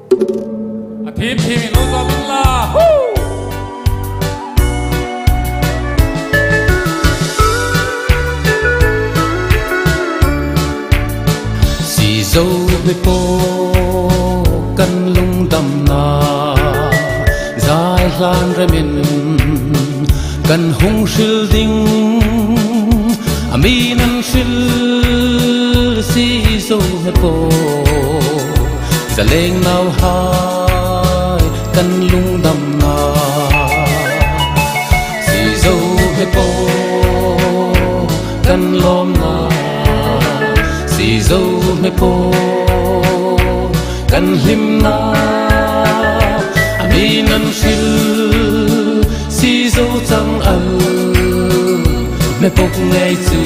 A thim thim in lo zawm in la. Si zo mi po kan lung dam na zai hlan remin kan hung hril ding ami nan hril si zo he po zaleng nau hai kan lung dam na si zo he po kan lom na si zo he po kan hlim na ami nan hril si zo chang al me pok ngai chu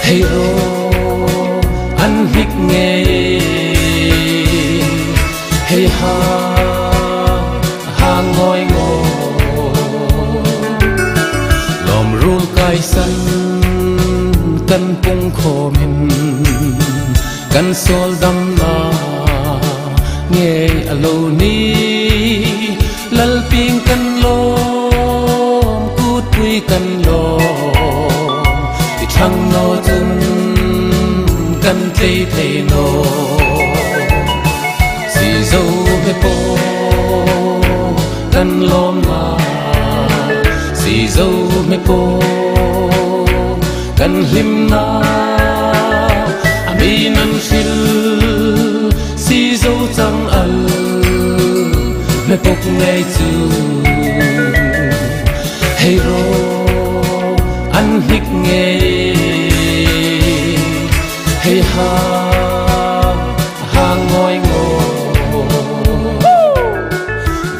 hei ro an hik nge hei ha ha ngoi ngo lom rul kai san kan pung khomin kan sol dam na nge alo ni lal ping kan lom kut pui kan lom i thang no chun kan tei thei no si zo he po kan lom na si zo he po kan hlim na ami nan hril si zo chang al me pok ngai chu hei ro an hik nge hei ha ha ngoi ngo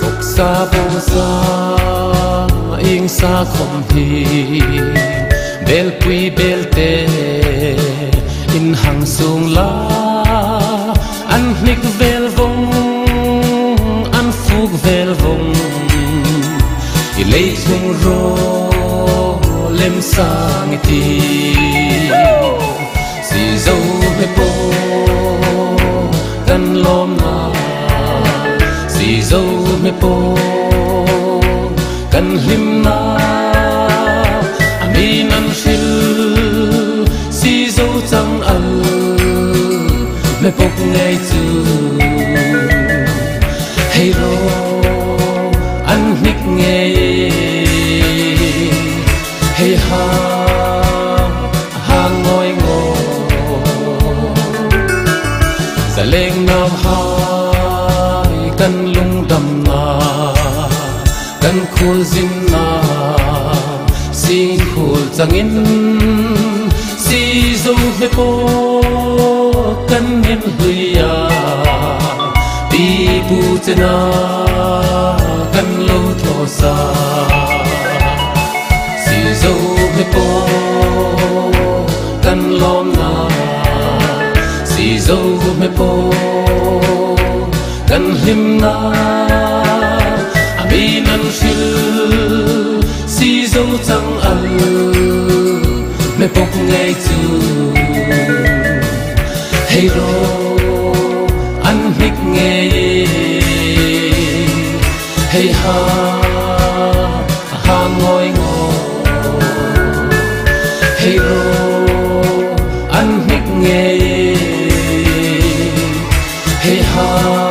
vok sa bo sa ing sa khom hi bel pui bel te in hang sung la an hnik vel vong an phuk vel vong i lei thung ro lem sang ti si zo he po kan lom na si zo he po kan hlim na ami nan hril si zo chang al me pok ngai chu hei ro an hnik nge hei ha ha ngoi ngo zaleng nam hai kan lung dam na kan khul zin na sing khul changin si zo he po kan nin huya pi pu chena kan lo tho sa si zo he po kan lom na si zo he po kan hlim na ami nan hril si zo chang al me pok ngai chu hei ro an hnik nge hei ha ha ngoi ngo hei ro an hnik nge hei ha.